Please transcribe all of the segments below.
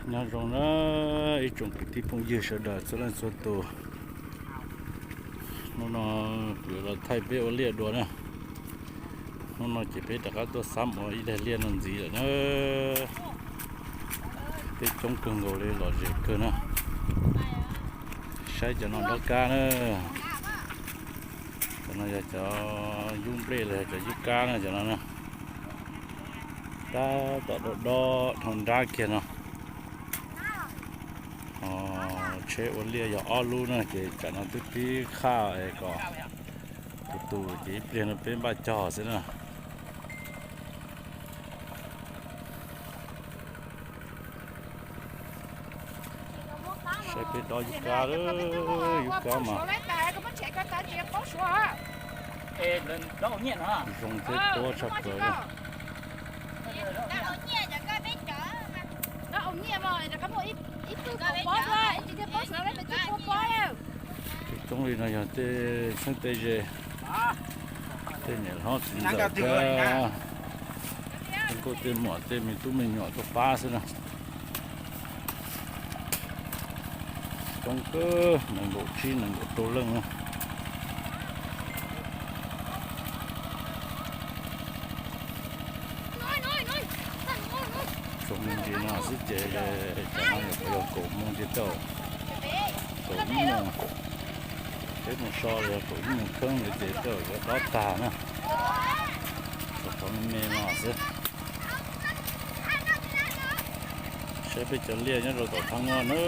Nyob zoo na ib tsoom kwv tij phooj ywg sawv daws txhua leej txhua tus. Hnub no kuv yuav los thaij peb ua liaj dua na. Hnub no ces peb rov qab tuaj xab ua ib daig liaj no ntxiv lawm na. Peb coob kawg nkaus li, lom zem kawg na. Saib cov no dob kab na. Cov no yog cov yub nplej los yog cov yub kab na cov no na. Tab tom dob dob dhau nrab kiag no. Tsheb ua liaj yog ob lub na ces tsam no twb pib khaj kom tus tus ces ib pliag no peb npaj cog xwb na. Saib peb dob yub kab, yub kab mas zoo thiab tuab tshaj plaws. Coob coob li no yog tej txheeb tej ze, tej niam hlob txiv ntxawm thiab tej nkauj tej muam tej me tub me nyuam tuaj pab xwb na. Coob kawg, nees nkaum tsib nees nkaum rau leej na. Txhoov me ntsis no xwb ces cov no nyuam qhuav yog kaum moos ces tau, kaum ib moos, peb moos so los yog kaum ib moos kheeb ntawd ces tau yuav dob tag na. Txog qhov me me no xwb. Saib peb cov liaj nyob rau tom thab no na,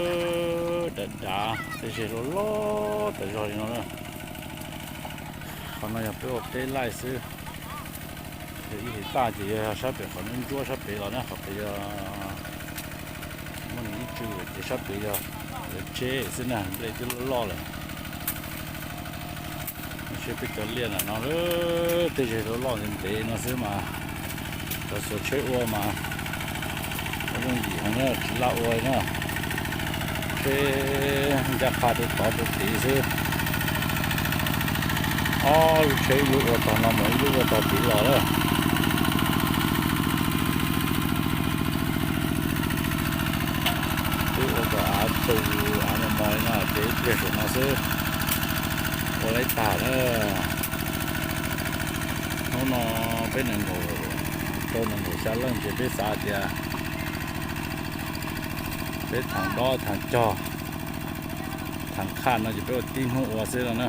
dav dav tej zej loj loj tas zog li no na. Qhov no yog peb ua peb laij xwb. Yog ib hais taj ces yog sab pem qhov ntsuab ntsuab sab pem los na, qhov pem yog muaj ib tsw ces sab pem yog lawv tseb xwb na, nplej twb loj loj lawm. Saib peb cov liaj ntawm no, tej zej loj loj ntev ntev no xwb mas cov xuas tsheb ua mas ua yooj yim heev na, tsis laj ua na. Tsheb ncaj qha rau tod rau tid xwb. Ob lub tsheb, ib lub ua tog no mus ib lub ua tog tid los lawm. Twb ua kom av tu av mos mos li no ces ib pliag saum no xwb ua lawm tag na. Hnub no peb nees nkaum rau nees nkaum xya leej ces peb xav tias peb thav dob thav cog thav qhaj no ces peb ua tib hnub ua xwb no na.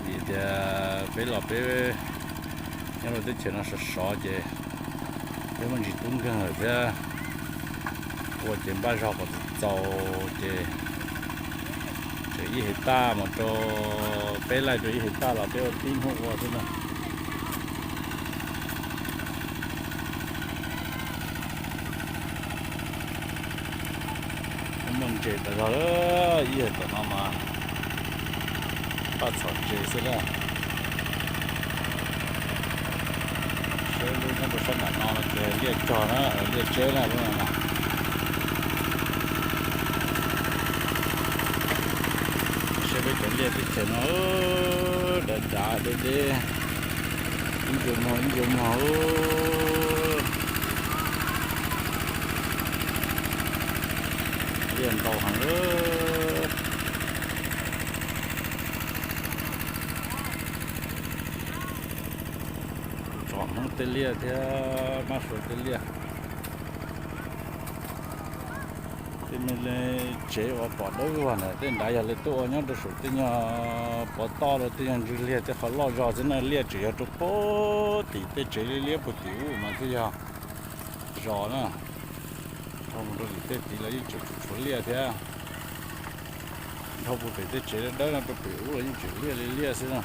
Vim tias peb los peb nyob rau teb chaws no sov sov ces peb muaj ntsis tub nkeeg lawm thiab, ua ces npaj zog kom txaus txaus ces tseem ib hais taj mus rau peb laij rau ib hais taj los peb ua tib hnub ua xwb na. Muaj ntses tas zog, ib yam tom no mas npaj txhom ntses xwb na. Saib lub nyob rau sab nram no no ces liaj cog na, liaj tseb na lub no na. Saib peb cov liaj teb chaws no dav dav deb deb, ib ncua mog ib ncua mog. Liaj ntau heev. Tsom Hmoob tej liaj thiab mab suav tej liaj. Tej me tsev uas pom dawb vag ntawm tej nrad yog lawv tuaj ua nyob rau saum tej nyuag pov toj rau tej nyuag ntsis liaj tej qhov loj zog xwb na, liaj tseem yog rau puag tim tej tsev liab liab puag tim ub mas twb yog zos na. Dhau mus rau tim tej tid los yeej tseem tshuav liaj thiab. Dhau puag pem tej tsev dawb dawb no rau pem ub los yeej tseem liaj li liaj xwb na.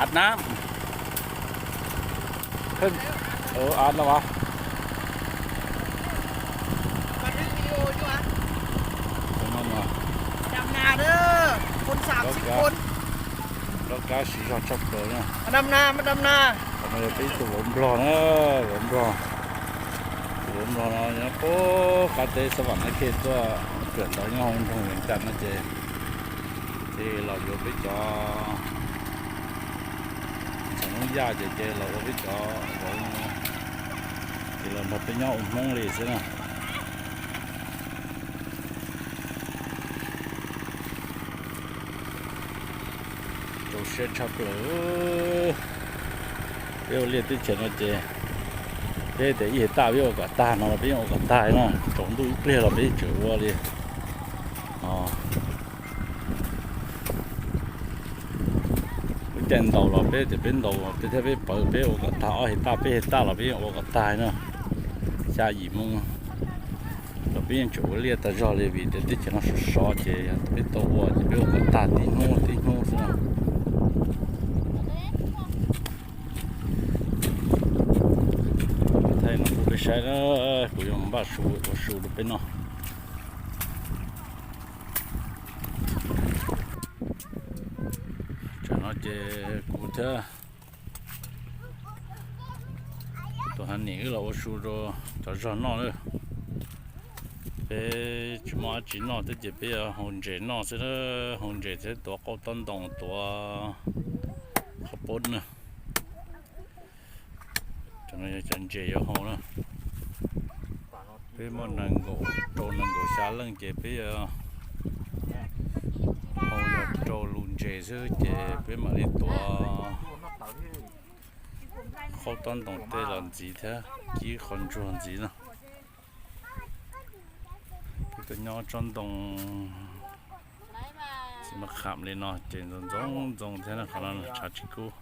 Add na. Add no. Dob kab siv zog tshaj plaws na. Qhov no yog peb ib tug vauv nplog na, vauv nplog. Tus vauv nplog no nyob puag qab teb xab vam na, khej tuaj kawm ntawv nyob hauv nroog Vias Cas no ces, ces Ces los yuav peb cov ntxhais Hmoob Yaj ces, ces los ua peb cov vauv, ces los nrog peb nyob ua Hmoob li xwb na. Rau siab tshaj plaws. Peb ua liaj teb chaws no ces peb tias ib hais taj peb ua kom tag no los peb yeej ua kom tag no, tsaus ntuj ib pliag los peb tseem ua li. Lub caij ntaus los peb tias peb ntaus peb thiab peb pawv peb ua kom tag ob hais taj peb hais taj los peb yeej ua kom tag na. Xya yim moo los peb yeej tseem ua liaj tag zog li vim tias teb chaws no sov sov ces yog peb tau ua ces peb ua kom tag tib hnub tib hnub xwb na. Thaij no kuv peb saib na, kuv yuav npaj su ua su rau peb noj. Tsam no ces kuv thiab tus Hav Nim wb los ua su rau cov zog noj lawm. Peb tsis muaj dab tsi noj thiab ces peb yuav hau ntses noj xwb, hau ntses thiab tuav qauj tob ntoos tuav qhov pob na. Cov no yog cov ntses yuav hau na. Peb muaj nees nkaum, rau nees nkaum xya leej ces peb yuav hau yog rau lus ntses xwb ces peb mam li tuav qauj tob ntoos tej los ntxiv thiab kib qhov ntsuag ntxiv no. Peb tuaj nyob tsob ntoo txiv maj qham li no ces ntxoov ntxoo ntxoo thiab na, qhov no tshav tsis kub.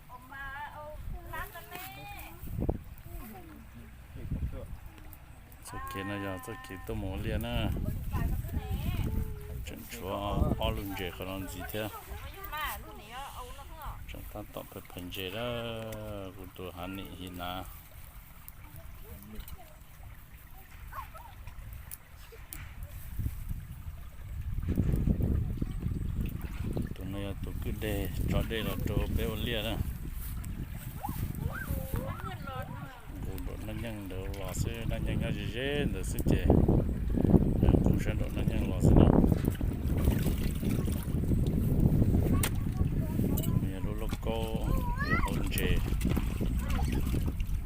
Txoj kev no yog txoj kev tuaj mus ua liaj na. Tseem tshuav ob lub ntses qhov no ntxiv thiab. Tseem tab tom phais phais ntses na, kuv tus Hav Nim His Nav. Tus no yog tus kwj deg tso dej los rau peb ua liaj na. Nqus nraum Naj Nyeej ntawd los xwb, Naj Nyeej nyob ze ze ntawd xwb ces nqus sab nraum Naj Nyeej los xwb na. Yog lub lauj kaub yuav hau ntses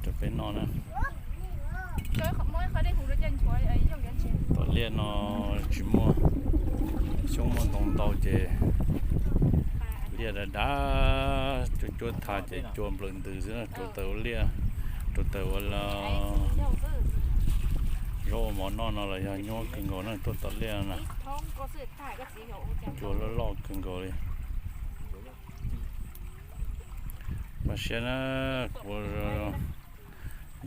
rau peb noj na. Tom liaj no tsis muaj xyoob muaj ntoo ntau ces liaj dav dav, cuab cuab tha ces cua nplawg ntws xwb na, rau taws ua liaj, rau taws ua zaub ua mov noj no los yog nyuaj kawg nkaus na, tuaj tom liaj na. Cua loj loj kawg nkaus li. Mas siab na, kuv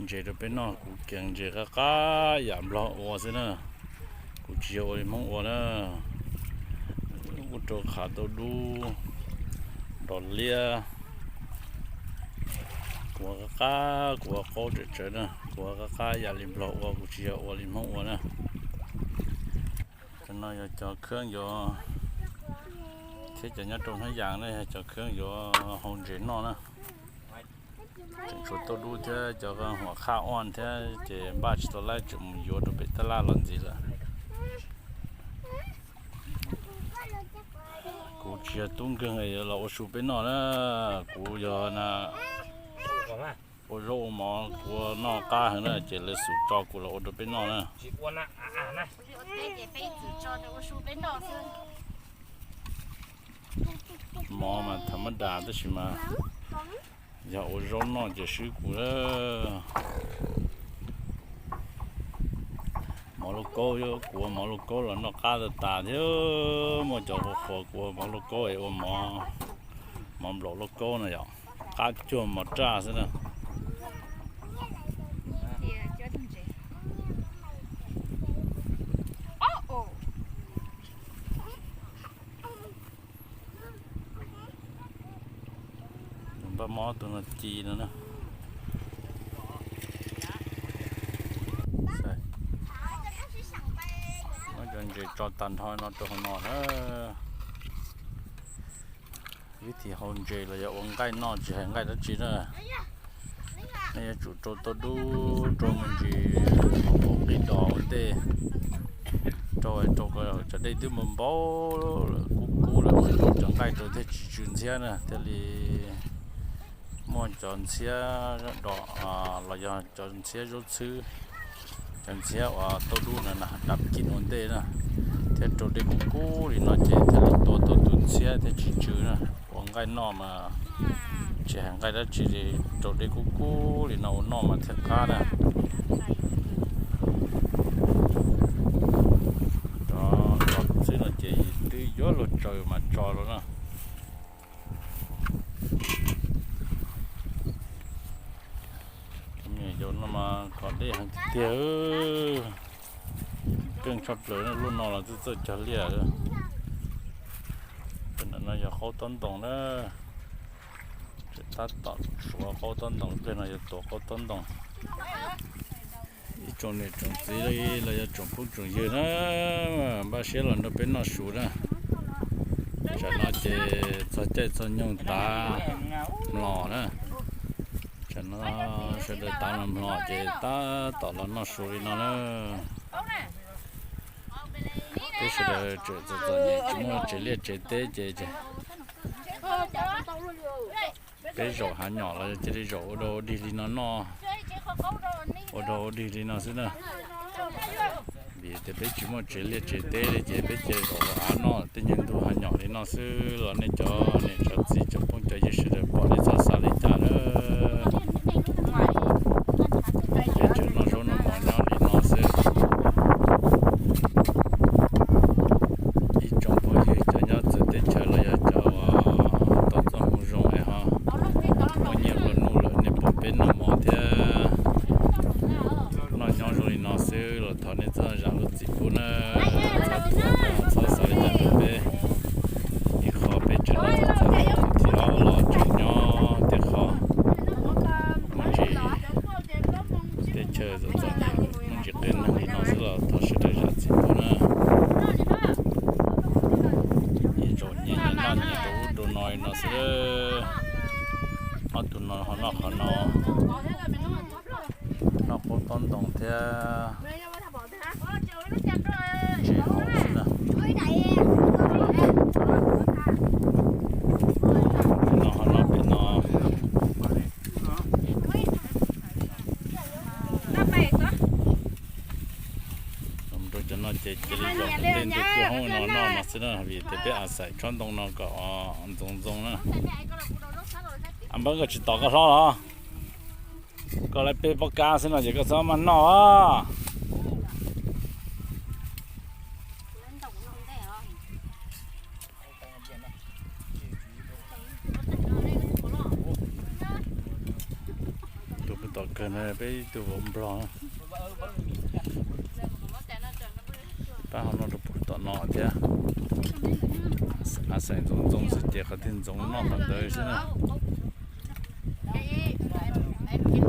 ntses rau peb noj, kuv keev ntses qab qab yam Nplog ua xwb na, kuv tsis yog ua li Hmoob ua na. Ua rau qhav tau dub, nrov liab. Kuv ua qab qab, kuv ua qaub tsawv tsawv na, kuv ua qab qab yam li Nplog ua, kuv tsis yog ua li Hmoob ua na. Cov no yog cov khab yuav, thiab cov nyob rau hnab yas na yog cov khab yuav hau ntses noj na. Tseem tshuav tauj dub thiab cov huam qhaj ua thiab ces npaj tsis tau laib, tseem mus yuav rau pem tab laj los ntxiv lawm. Kuv tsis yog tub nkeeg los ua su peb noj na, kuv yog na ua zaub ua mov, kuv noj qab heev na ces lawv xub tso kuv los ua rau peb noj na. Mov mas tham mab das tab sis mas yog ua zaub noj ces swb kuv. Mov lauj kaub, kuv ua mov lauj kaub los noj qab tas tas thiab, muaj cov qhuas qhuas kuv ua mov lauj kaub es ua mov nplaum lauj kaub no yom, qab cuag mov raj xwb na. Npaj mob tus no ci no na. Muab cov ntses tso tag nrho no rau hauv no na. Vib thim hau ntses los yog ua nqaij noj tsis hais nqaij dab tsi na. Nej yuav tsum rau tauj dub, rau me ntsis, qhov qis dos ua ntej, rau rau kom cov dej twb npau npau, kub Ub, lawv ua cov nqaij rau thiaj tsis tsw ntxhiab na, thiaj li muaj cov ntxhiab dom los yog cov ntxhiab zaub txhwb, cov ntxhiab uas tauj dub na na dam kib ua ntej na, thiab rau dej kub kub li no ces thiaj li tua tau tus ntxhiab thiaj tsis tsw na. Ua nqaij noj mas tsis hais nqaij dab tsi li, rau dej kub kub li no ua noj mas thiaj qab na. Cov xwb no ces twb yuav luag tsaws mas tso rau na. Cov me nyuam yaus no mas kov dej heev tiag tiag, keej tshaj plaws, lub no los twb txawj cog liaj. Ntawm no yog qaub tob ntoos na, tseem tab tom suav qaub tob ntoos, pliag no yuav tuav qaub tob ntoos. Ib tsoom niam tsoom txiv los yog tsoom phooj tsoom ywg na, npaj siab los nrog peb noj su na. Tsam no ces txog caij txog nyoog tav mlom na, tsam no sawv daws tav mlom ces tab tom los noj su li no na. Peb sawv daws tseem txom txom nyem tsis muaj tsev liaj tsev teb ces peb zaum hav nyom los cia li zaum ua dog ua dig li no noj, ua dog ua dig li no xwb na. Vim tias peb tsis muaj tsev liaj tsev teb li ces peb cia li zaum los av noj tej nyuag ntug hav nyom li no xwb los nej cov niam cov txiv cov phooj cov ywg sawv daws pom nej txhob xav li cas na. Peb tseem noj zaub noj mov nyob li no xwb. Ib tsoom phooj ywg cov nyob txawv teb chaws los yog cov uas tau txoj hmoo zoo es ho muaj nyiaj muaj nub lawm nej pom peb noj mov thiab noj nyob zoo li no xwb los thov nej txhob zam lub txim pub na, txhob xav li cas rau peb. Ib qho peb tseem noj txom nyem, thib ob los tseem nyob tej qho muaj ntsis teb chaws txom txom nyem, muaj ntsis qias neeg li no xwb los thov sawv daws zam txim pub na. Ib zaug nyias noj nyias rau ub rau no li no xwb. Ob tug no ho noj qhov no, noj qaub tob ntoos thiab ntses hauv xwb na. No ho noj pem no. Rau cov no ces cia li zaum tej ntug kwj hoob no noj no xwb na, vim tias peb a xaim tsob ntoo no kom ntxoov ntxoo na. A npawb, koj tsis tos koj hlob los? Koj lawv peb pob kab xwb no ces koj txhob maj noj. Tus pem tom kawg no peb ib tug vauv nplog. Pab ho noj rau pem tom no thiab. A xaim ntxoov ntxoo xwb ces qhov twg ntxoov noj qhov ntawd xwb na. Qhov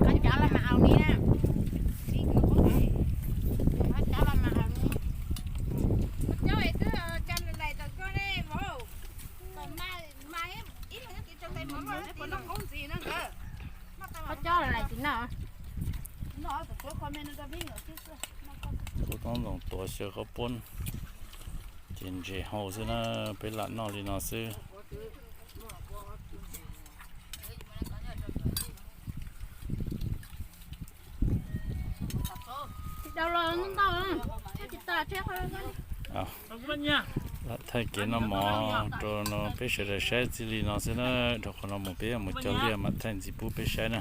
coj lawm tsis noj. Kuv toob ntoos tuav xyaw qhov puab ces ntses hau xwb na, peb lam noj li no xwb. Thaij kev noj mov rau peb sawv daws saib txij li no xwb na, dhau qhov no mus peb yuav mus cog liaj mam thaij ntxiv pub peb saib na.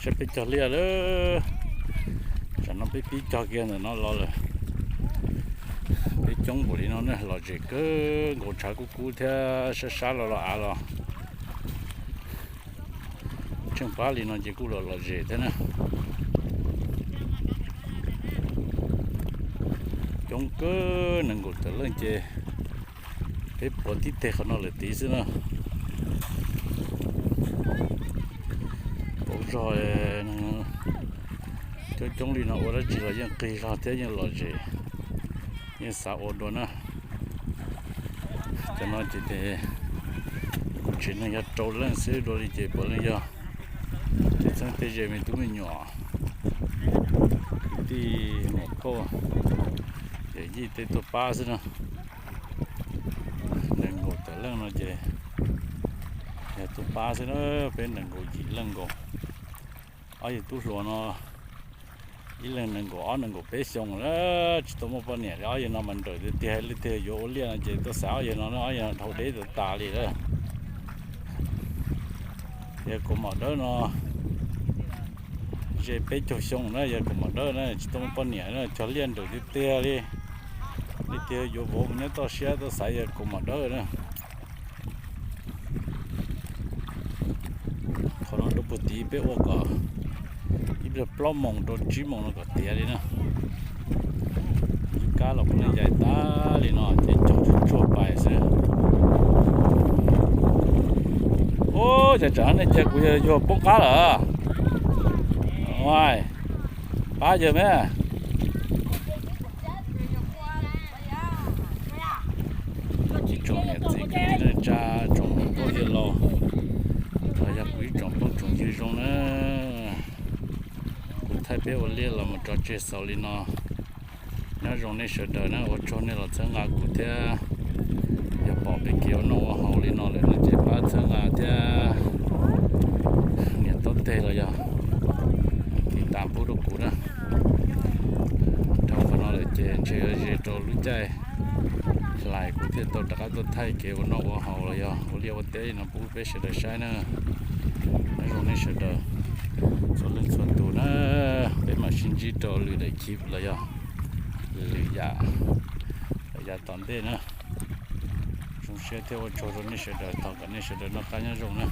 Saib peb cog liaj lawm. Tsam no peb pib cog kiag ntawm no los lawm. Peb coob npaum li no ne, lom zem kawg nkaus, tshav kub kub thiab sab sab los los av los. Tsheej pab li no ces kuj los lom zem thiab na. Coob kawg, nees nkaum tawm leej ces peb puav tib teg qhov no lawm tid xwb na. Pauv zog, coob coob li no ua dab tsi los yeej qig zog thiab yeej lom zem, yeej xav ua dua na. Cov no ces kuv tsev neeg yog rau leej xwb, dua li ces puav leej yog Txheeb tej ze me tub me nyuam, kwv tij muam phauj, yawm yij tej tuaj pab xwb na. Nees nkaum tawm leej no ces yog tuaj pab xwb na, peb nees nkaum yim leej nkaus. Ob yawg tub hluas no ib leeg nees nkaum ob nees nkaum peb xyoo lawm, tsis tau muaj poj niam li. Ob yawg no mas nrawm tiag tiag, leej twg yuav ua liaj no ces tuaj xaiv ob yawg no, ob yawg no dhau deb tas tas li lawm. Yawg Kaus Mom Dawb no ze peb caug xyoo na, yawg Kaus Mom Dawb na tsis tau muaj poj niam na, cog liaj nrawm tiag tiag li. Leej twg yuav vauv mus nyob toj siab tuaj xaiv yawg Kaus Mom Dawb na. Qhov no rau puag tid peb ua kom ib pliag plaub moos rau tsib moos no kom tiav li na. Ib kab los puav leej yais tag li no ces cog tsuag tsuag pais xwb. Ub, cas tsam no nej cia kuv yawg yuag poob qab lawm. Pab yawg me. Ib tsoom niam txiv kwv tij neej tsa, tsoom phooj ywg laus, los yog kuv ib tsoom phooj tsoom ywg zoo na, kuv thaij peb ua liaj los mus tso tseg xaus li no. Nyob zoo nej sawv daws na, ua tsaug nej los txhawb nqa kuv thiab. Yog pom peb kev ua noj ua haus li no lawm no ces pab txhawb nqa thiab nias taub teg los yog tiv tas pub rau kuv na. Dhau qhov no lawm ces ntshe yuav ze rau lub caij hlais kuv thiaj tau rov qab tuaj thaij kev ua noj ua haus los yog ua liaj ua teb li no pub peb sawv daws saib na. Nyob zoo nej sawv daws txhua leej txhua tus na, peb mam sib ntsib rau lwm daim clip los yog lwm yam, lwm yam tom ntej na. Zoo siab thiab ua tsaug rau nej sawv daws, thov kom nej sawv daws noj qab nyob zoo na.